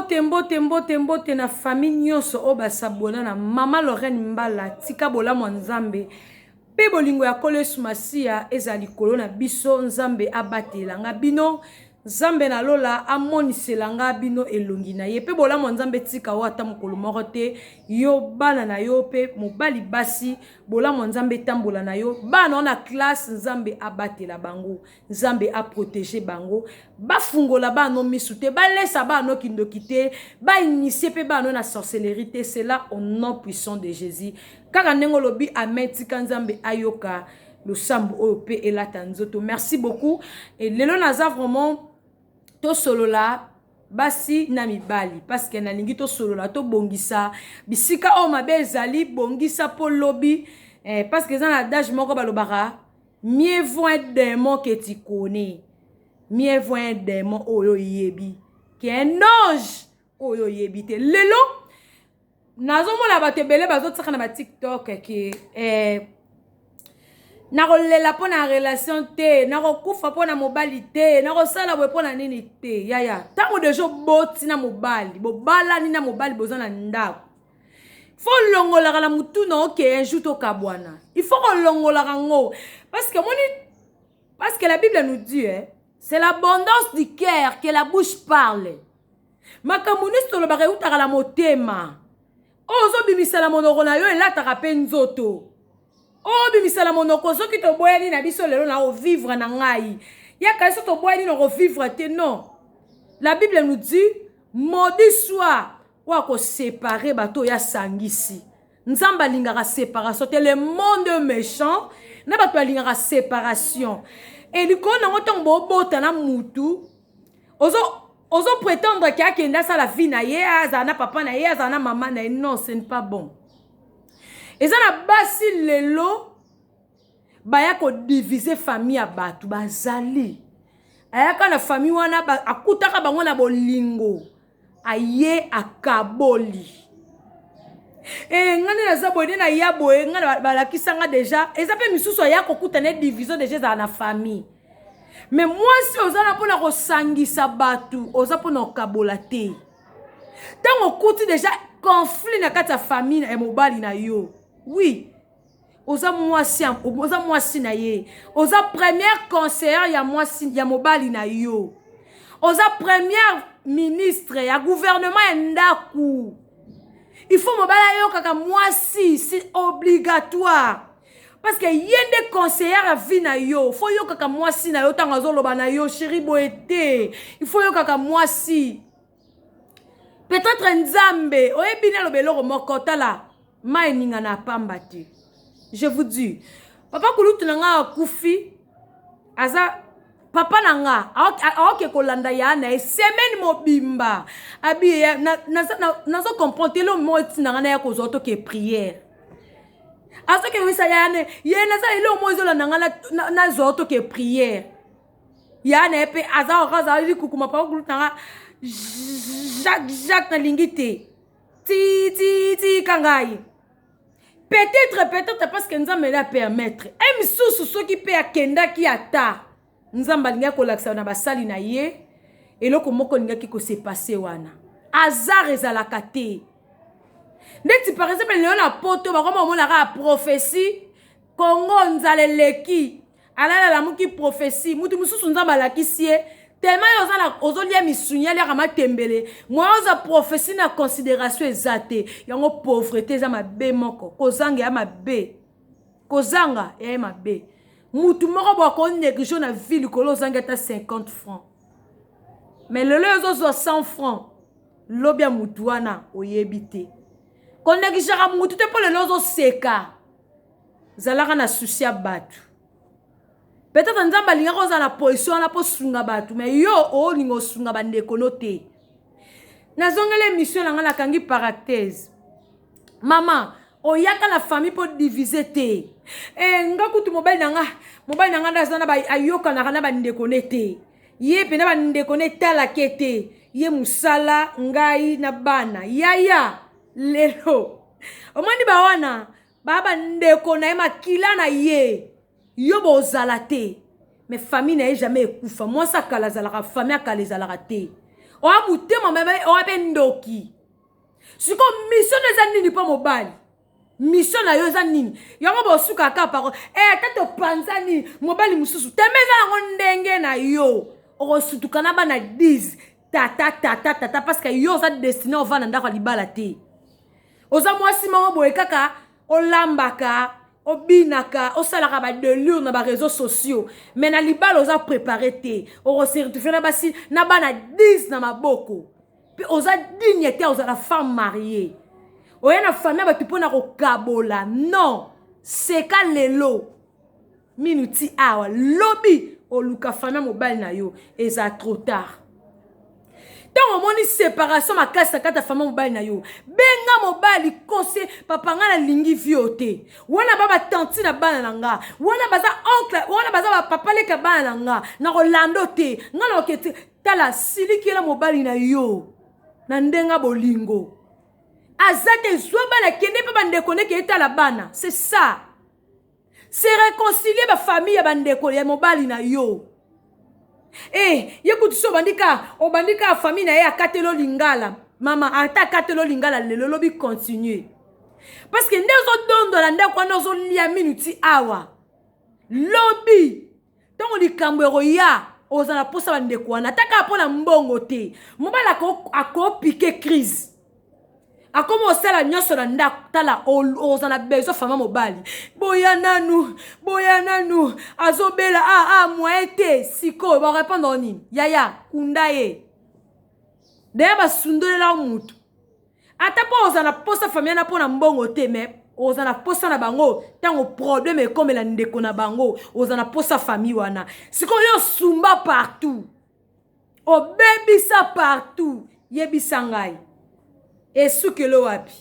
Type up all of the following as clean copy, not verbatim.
Mbote mbote mbote mbote na famille nyonso oyo basabona na mama Lorraine Mbala. Tika bolamu ya Nzambe mpe bolingo ya Nkolo Yesu Masiya ezala likolo na biso. Nzambe abatela nga bino, Nzambe na lola amonisela nga bino elongi na ye, mpe bolamu ya Nzambe etika yo ata mokolo moko te, yo bana na yo mpe mobali basi, bolamu ya Nzambe etambola na yo, bana na classe, Nzambe abatela bango. Nzambe a protéger bango, bafungola bana misu te, balesa bana kindoki te, ba initier pe bana na sorcellerie te. C'est là au nom puissant de Jésus. Kaka ndenge olobi amen, tika Nzambe ayoka losambo oyo pe elata nzoto. Merci beaucoup. Et lelo naza vraiment tosolola basi na mibali, parce que nalingi tosolola, tobongisa bisika oyo mabe ezali, bongisa po lobi, parce que eza na adage moko balobaka: mieux vaut un démon que tu connais, mieux vaut un démon oyo oyebi qu'un ange oyo oyebi te. Lelo nazomona bato ebele bazotiaka na baTikTok ke nakolela mpo na relation te, nakokufa mpo na mobali te, nakosala boye mpo na nini te. Yaya, ntango deja oboti na mobali, bobalani na mobali, boza na ndako, faut olongolaka na mutu na oke un jour tokabwana. Il faut kolongolaka ngo, parce que moni, parce que la Bible nous dit, eh, c'est l'abondance du cœur que la bouche parle. Makambo nyonso tolobaka eutaka na motema. Oyo ozobimisa na monoko na yo elataka mpe nzoto. Oyo obimisa na monoko, soki toboyani na biso lelo, na kovivre na ngai yaka, so toboyani na kovivre te. Non, la Bible nous dit: maudit soit oyo akoséparer bato oyo asangisi. Nzambe alingaka séparation te. Le monde méchant na bato balingaka séparation. E likolo nango, ntango bobota na mutu, ozo prétendre ke akende asala vie na ye, azala na papa na ye, azala na mama na ye. Non, ce n'est pas bon. Eza na basi lelo baya kodiviser famille ya bato. Bazali ayaka na famille wana, akutaka bango na bolingo, aye akaboli. Nga nde naza boye, nde naya boye, nga balakisanga deja. Eza mpe misusu aya kokuta na division deja ezala na famille. Mais mwasi, oza na mpona kosangisa bato, oza mpona kokabola te. Ntango okuti deja conflit na kati ya famille ya mobali na yo, oui, oza mwasi, oza mwasi na ye, oza première conseillère ya mwasi ya mobali na yo, oza première ministre ya gouvernement ya ndako. Il faut mobali ayokaka mwasi, c'est obligatoire, parce que ye nde conseillère ya vie na yo. Faut yokaka mwasi na yo ntango azoloba na yo: chéri, boye te. Il faut yokaka mwasi. Peut-être Nzambe oyebi naloba eloko moko, tala, mai eningana ya pamba te. Je vous dis, papa kulutu na nga akufi, aza papa na nga, aoke kolanda ya na ye semaine mobimba. Abi nazo comprendre te, eloko moko etinda nga na ya kozwa toke prière. Azoki koyisa ya ne ye naza, eloko moko ezolanda nga, nazwa toke prière. Ya na ye mpe aza kaka, azali likukuma. Papa kulutu na nga Jacques, Jacques, nalingi te, ti ti tika ngai. Peut-être, peut-être parce que Nzambe ele apermettre e misusu. Soki mpe akendaki, ata Nzambe alingaki kolakisa na basali na ye eloko moko alingaki kose passer wana. Hasard ezalaka te. Ndeti par exemple lelo na Poto, bakoma omonaka ya prophétie: Kongo nzala eleki. Alala, alamuki, prophétie. Mutu mosusu Nzambe alakisi ye tellement yo oza ozolia misuni, aliaka matembele, moya oza prophétie na considération eza te. Yango pauvreté eza mabe moko, kozanga ya mabe, kozanga ya mabe. Mutu moko bo akonégliger na vie likolo ozangi ata 50 francs, mais lelo ezozwa 100 francs, lobi ya mutu wana oyebi te. Konégligeaka mutu te mpo lelo ozoseka. Zalaka na souci ya bato. Peut-être Nzambe alingaka ozala na position wana mpo sunga bato, mais yo olinga osunga bandeko no te. Nazongeli émission na ngai, nakangi parenthèse. Mama, oyaka na famille mpo divise te. Nga kutu mobali na nga, mobali na nga nde aza na, ayokanaka na bandeko ne te. Ye mpena bandeko ne etalaki te, ye mosala, ngai na bana. Yaya, lelo omoni bawana baa bandeko na ye, makila na ye, yo bozala te, mais famille na ye jamais ekufa. Mwasi akala azalaka, famille akala ezalaka te. Oya motema mabe, oya mpe ndoki. Sikoyo mission eza nini mpo mobali? Mission na yo eza nini? Yango bosuka kaka pako. Eh, ata topanza nini mobali mosusu teme eza yango ndenge na yo. Okosutuka na bana 10 tata tata tata, parce que yo oza destiné ovanda ndako ya libala te. Oza mwasi moko boye kaka olambaka, obinaka, osalaka ba delure na ba réseaux sociaux, mais na libala oza préparé te. Okosertifie na basi na bana 10 na maboko. Pe oza digne te, oza la femme mariée. Oya na famille bato mpona kokabola. Non, seka lelo minuti awa, lobi oluka famille mobali na yo, eza trop tard. Ntango omoni séparation makasi na kati ya famille mobali na yo, benga mobali, conseil, papa nga nalingi vie te. Wana ba batanti na bana na nga, wana baza oncle, wana baza ba papa leka bana na nga, na kolando te, nga na okete. Tala silikela mobali na yo na ndenga bolingo. Aza te, zwa bana, kende mpe bandeko ndeke etala bana. C'est ça. Se réconcilier ba famille ya bandeko ya mobali na yo. Eh, ye kutu so obandika famille na ye akatelo lingala. Mama, ata akatelo lingala lelo lobi continuer. Parce que nde ozodondola ndako wana ozolia minuti awa. Lobi ntango likambo ekoya, ozala posa bandeko wana, ata kaka mpona mbongo te. Mobali akopike crise, akoma osala nyonso na ndako. Tala, ozala besoin fama mobali, boya nanu, boya nanu, azobela, moyen te. Sikoyo ba répondre nini? Yaya kunda ye deya basundolela mutu. Ata mpo ozala posa famille na mpona mbongo te, mais ozala posa na bango ntango problème ekomela ndeko na bango, ozala posa famille wana. Sikoyo yo sumba partout, obebisa partout, yebisa ngai esukelo wapi?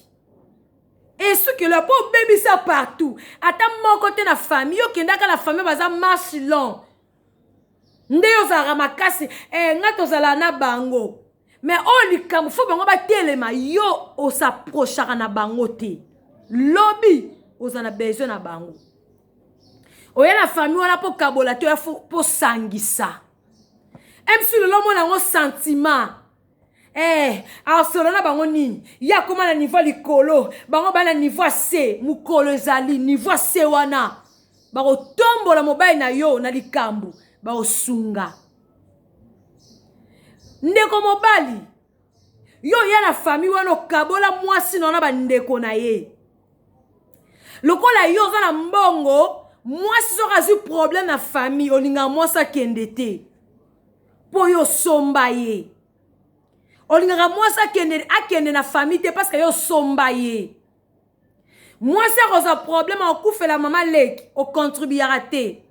Esukelo mpo obebisa partout, ata moko te na famille. Yo okendaka na famille baza marche long, nde yo ozalaka makasi. Nga tozala na bango, mais oyo likambo fo bango batelema, yo osapprochaka na bango te. Lobi oza na besoin na bango, oya na famille wana mpo kabola te, oya mpo sangisa. MC lelo omona yango sentiment. Asolo na bango nini? Ye akóma na niveau likolo, bango baa na niveau C. Mokolo ezali niveau C wana, bakotombola mobali na yo na likambo, bakosunga ndeko mobali yo. Oya na famille wana, okabola mwasi na wana bandeko na ye. Lokola yo oza na mbongo, mwasi soki azwi problème na famille, olingaka mwasi akende te mpo yo osomba ye. Olingaka mwasi akende na famille te parce que yo osomba ye. Mwasi akozwa problème, akufela mama leki, ocontribuaka te,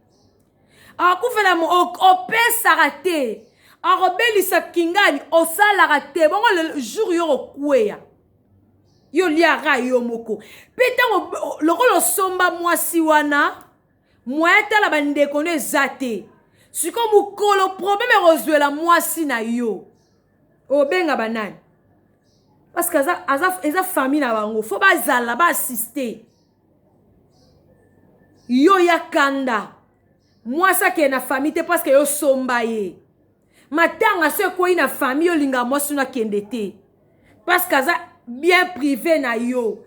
akufela opesaka te, akobelisa kingani, osalaka te. Bongo le jour yo kokweya, yo liaka yo moko. Mpe ntango lokola osomba mwasi wana, moyen tala bandeko no eza te. Sikoyo mokolo problème ekozwela mwasi na yo, obenga banani? Parce que eza famille na bango, fo bazala baassiste yo. Ya kanda, mwasi akende na famille te parce que yo somba ye. Matanga so ekwei na famille, olinga mwasi no akende te parce que aza bien privé na yo,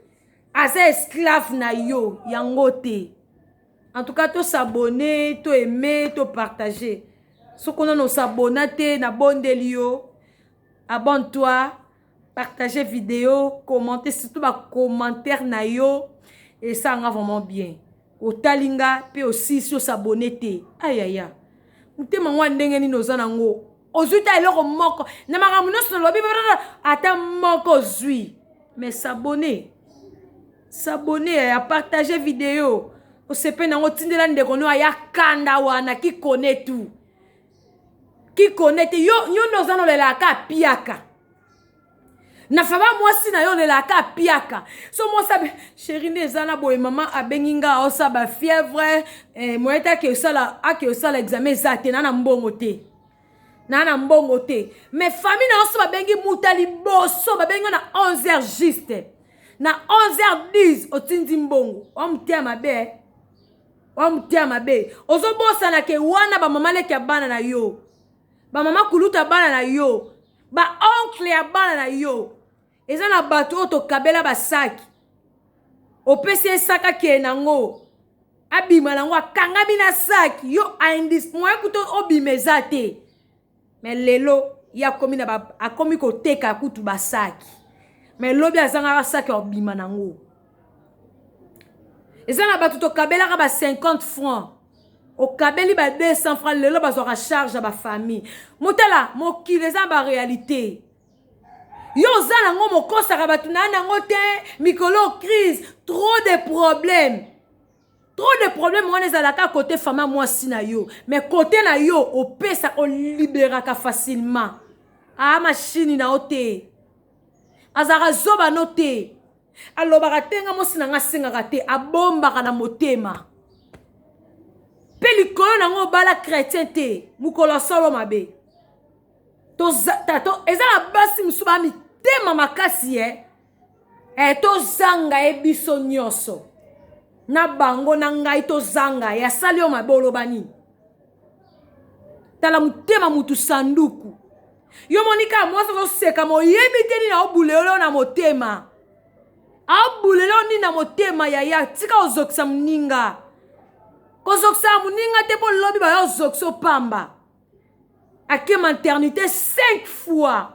aza esclave na yo. Yango te. En tout cas, tos'abonner, toaimer, topartager. Soki nano os'abonner te, nabondeli yo, abonne-toi, partager vidéo, commenter, surtout bacommentaire na yo esanga vraiment bien. Otali nga mpe osisi os'abonner te, ayaya, motema ngo ya ndenge nini oza nango? Ozwi ta eloko moko na makambo nyonso nalobi, ata moko ozwi? Mais s'abonner, s'abonner ya partager vidéo, osepe nango, otindela ndeko no aya kanda wana qui connaît tout, qui connaît te. Yo nde oza nolelaka apiaka na faba mwasi na yo, olelaka apiaka so mwasi abe chéri nde eza na boye. Mama abengi nga, aosala bafièvre, moye te ake osala examen eza te, na mbongo te, na mbongo te. Mais famille na yo so babengi muta liboso, babengi na 11 heures juste, na 11 heures 10 otindi mbongo. Wa motema mabe, wa motema mabe. Ozobosana ke wana bamama leki ya bana na yo, bamama kuluta bana na yo. Baoncle ya bana na yo, eza na bato oyo tokabela basaki, opesi ye saka akende nango, abima nango, akangami na saki yo moyen kutu obima eza te. Mais lelo ye akomi na ba, akomi koteka kutu basaki, mais lobi azangaka saki ya obima nango. Eza na bato tokabelaka ba 50 francs, okabeli ba 200 francs, lelo bazwaka charge ya bafamille. Motala mokili eza na baréalité. Yo oza nango, mokosaka bato na nango te. Mikolo crise, trop de problème, trop de problème. Wana ezalaka côté fama mwasi na yo, mais côté na yo opesa, oliberaka facilement. Aa machine na yo te, azalaka zoba no te, alobaka te. Nga mwasi na nga asengaka te, abombaka na motema. Mpe likolo nango obala chrétien te, mokolo asolo mabe. Eza na basi mosusu baa mitema makasi ye e, tozanga ye biso nyonso na bango na ngai, tozanga ye. Asali yo mabe, oloba nini? Tala motema mutu sanduku. Yo moni kaka mwasi azoseka, moyebi te nini aobulelo na motema, aobulelo nini na motema. Yaya, tika ozokisa moninga, kozokisaka moninga te, mpo lobi baya ozokisa opamba. Ake maternité 5 fois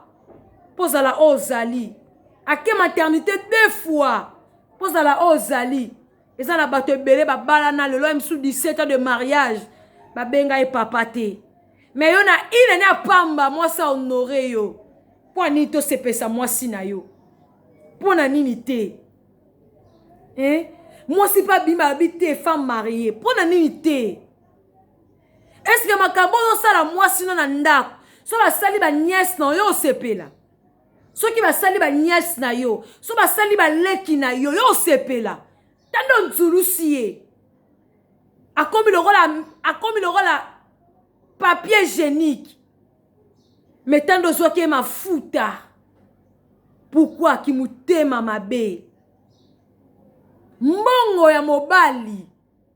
mpo ozala oyo ozali, ake maternité 2 fois mpo ozala oyo ozali. Eza na bato ebele babalana lelo ya misu 17 ans de mariage, babenga ye papa te. Mais yo na inene apamba, mwasi ahonore yo. Mpo nini tosepesa mwasi na yo? Mpo na nini te, eh? Mwasi mpe abima abi te, femme mariée, mpo na nini te? Est-ce makambo ozosala mwasi no na ndako, so basali banièce na yo, osepela? Soki basali banièce na yo, so basali baleki na yo, yo osepela? Tando nzulusi ye akomi lokola papier hygiénique. Mais tando ozwaki ye mafuta, pourquoi kimotema mabe? Mbongo ya mobali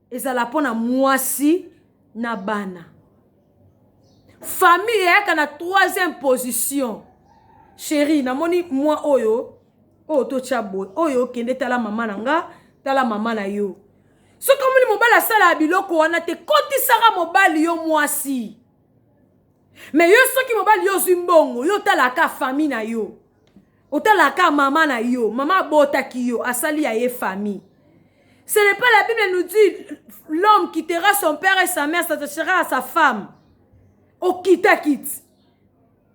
ezala mpo na mwasi na bana, famille eyaka na troisième position. Chéri, namoni mwa oyo oyo totya boye, oyo okende tala mama na nga, tala mama na yo. Soki omoni mobali asalaka biloko wana te, kotisaka mobali yo mwasi. Mais yo soki mobali yo ozwi mbongo, yo otalaka famille na yo, otalaka mama na yo, mama abotaki yo, asali ya ye famille. Ce n'est pas la Bible nous dit: l'homme quittera son père et sa mère, s'attachera à sa femme. Okita kiti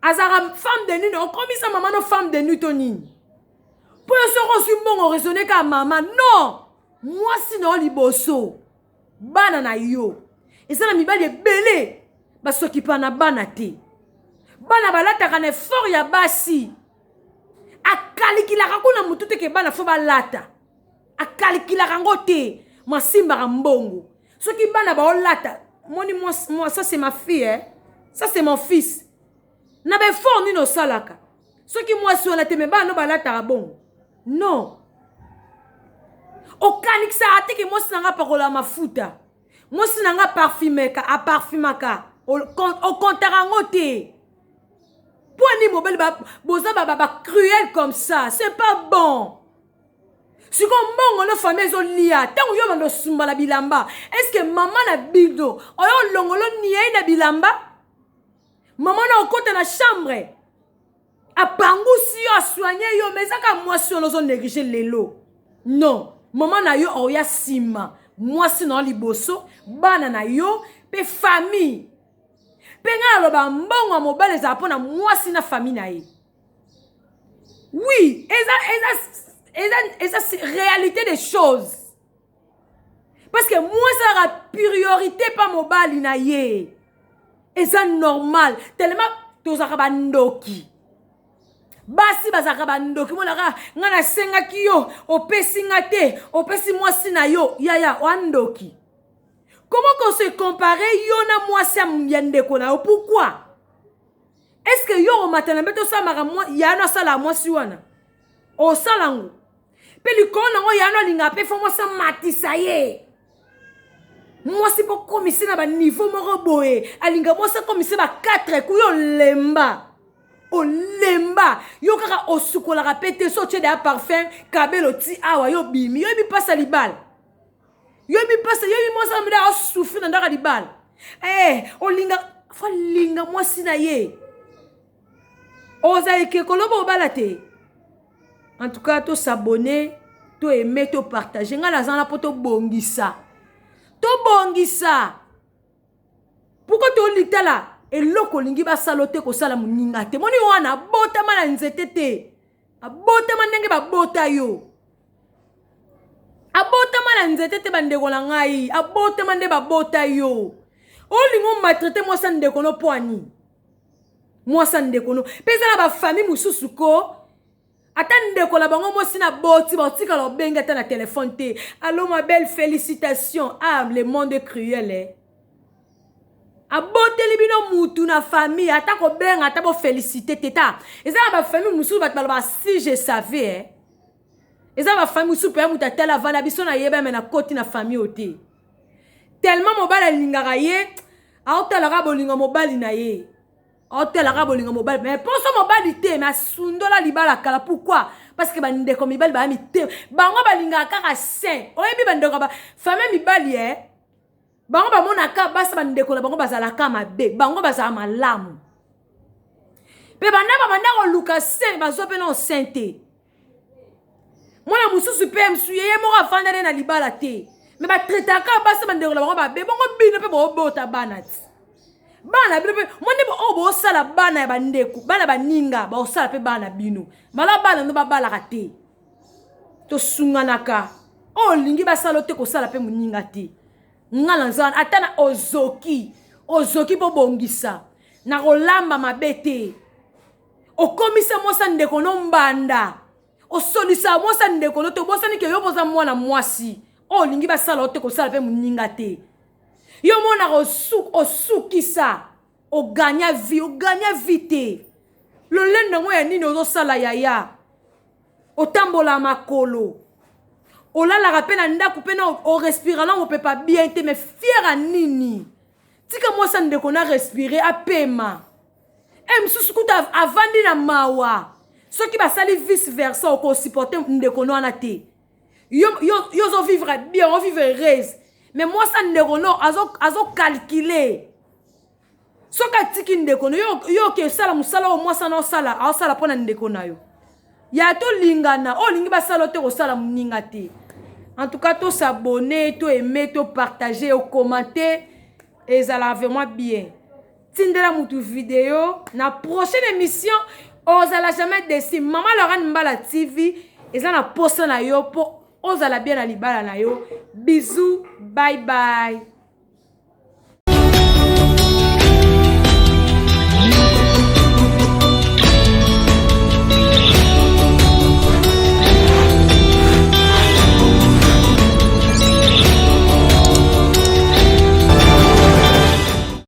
azalaka femme de nuit, okomisa mama no femme de nuit to nini? Mpo yo soki ozwi mbongo, raisonne kaka mama. Non, mwasi na yo liboso, bana na yo. Eza na mibali ebele basokipa na bana te. Bana balataka na effort ya basi, akalikilaka kuna motu te ke bana fo balata, akalikilaka yango te. Masimbaka mbongo soki bana baolata. Moni moi, moi, ça c'est ma fille, eh? Ça c'est mon fils. Na baeffort nini osalaka soki mwasi wana te? Mais bana no balataka bongo? Non, okanikisaka te ke mwasi na nga apakola mafuta, mwasi na nga parfumeka, aparfumaka, okontaka yango te. Mpo ani mobali boza bacruel comme ça? C'est pas bon. Sikoyo mbongo no famille ezolia, ntango yo bando osumbala bilamba, est-ce mama na bino oyo olongolo niei na bilamba? Mama na okota na chambre, apangusi yo, asoigne yo, mais ezaka mwasi wana ozonéglige lelo. Non, mama na yo oya nsima, mwasi na yo liboso, bana na yo mpe famille. Mpe ngai naloba, mbongo ya mobali ezala mpo na mwasi na famille na ye. Oui, eza réalité des choses, parce que mwasi azalaka priorité mpa mobali na ye. Eza normal, tellement tozalaka bandoki. Basi bazalaka bandoki. Monaka ngai nasengaki yo, opesi nga te, opesi mwasi na yo. Yaya, oandoki. Comment qu'on se compare yo na mwasi ya ndeko na yo? Pourquoi est ce que yo omata na mbe tosalamaka ya no asalaka mwasi wana, osala ngo mpe likolo nango? Ya no alingaka mpe fo mwasi amatisa ye, mwasi mpo komisi na baniveau moko boye, alinga mwasi akomisi ba 4 kuyo olemba. Olemba yo kaka osukolaka pe te, so otie deya parfum kabelo ti awa yo obimi. Yo yebi mpasi ya libala, yo yebi mpasi, yo yebi mwasi na mida asouffrir na ndako ya libala. Olinga fo alinga mwasi na ye, oza ekeko loba obala te. En tout cas, to s'abonner, to aimer, to partager. Nga naza na po tobongisa, tobongisa. Pourquoi tolitala eloko olingi basala te, kosala moninga te? Moni wana abotama na nzete te, abotama ndenge babota yo. Abotama na nzete te, bandeko na ngai, abotama nde babota yo. Olingi omaltraiter mwasi ya ndeko no mpo ani? Mwasi ya ndeko no mpe eza na bafamille mosusu ko ata ndeko na bango mwasi na boti, baotikala obengi ata na telefone te: "Allo ma belle, félicitation." Ah, le monde est cruel, eh? Aboteli bino mutu na famille, ata kobenga, ata boféliciter te. Ta eza na bafamille mosusu, bato balobaka: "Si je savais, eh?" Eza bafamille mosusu mpe moto atala avanda biso nayeba me nakoti na famille oyo te, tellement mobali alingaka ye, aotalaka bolingo mobali na ye, aotalaka bolingo mobali. Mais mposo mobali te, me asundola libala kala. Pourquoi? Parce que bandeko mibali baya mitema, bango balingaka kaka saint. Oyebi bandeko famille mibali e, bango bamonaka basi bandeko na bango bazalaka mabe, bango bazala malamu. Mpe banda babanda koluka saint, bazwa mpe na saint te. Mwana mosusu mpe mosu ye moko afanda nde na libala te, me batraitaka basi bandeko na bango mabe. Bongo bino mpe boobota bana ti bana bino mpe mwa nde oyo boosala bana ya bandeko, bana baninga baosala mpe bana bino bala bana no babalaka te. Tosunganaka. Oyo olingi basala te, kosala mpe moninga te. Nga na nza wana, ata na ozoki ozoki mpo bongisa na kolamba mabe te. Okomisa mwasi ndeko no mbanda, osolisa mwasi ndeko no te. Obosani ke yo boza mwana mwasi. Oyo olingi basala yo te, kosala mpe moninga te. Yo monaka osukisa, oganya vie, oganya vie te. Lolendo yango ya nini ozosala, yaya? Otambola makolo, olalaka mpe na ndako mpe na orespira na mopepa bien te, mais fier ya nini? Tika mwasi ya ndeko na respire, apema. E mosusu kuta avandi na mawa. Soki basali vice versa, okosupporter ndeko no wana te. Yo, yo, yo ozovivre bien, ovivre heureuse, mais mwasi ya ndeko no azocalculer. Soki atiki ndeko no, yo, yo oke osala mosala oyo mwasi wana osala, aosala mpo na ndeko na yo. Ya tolingana. Oyo olingi basala te, kosala moninga te. En tout cas, tos'abonner, toaimer, topartager, ocommenter, ezala vraiment bien. Tindela mutu video. Na prochaine émission, ozala jamais déçu. Mama Lorraine Mbala TV eza na posa na yo mpo ozala bien na libala na yo. Bisous, bye bye.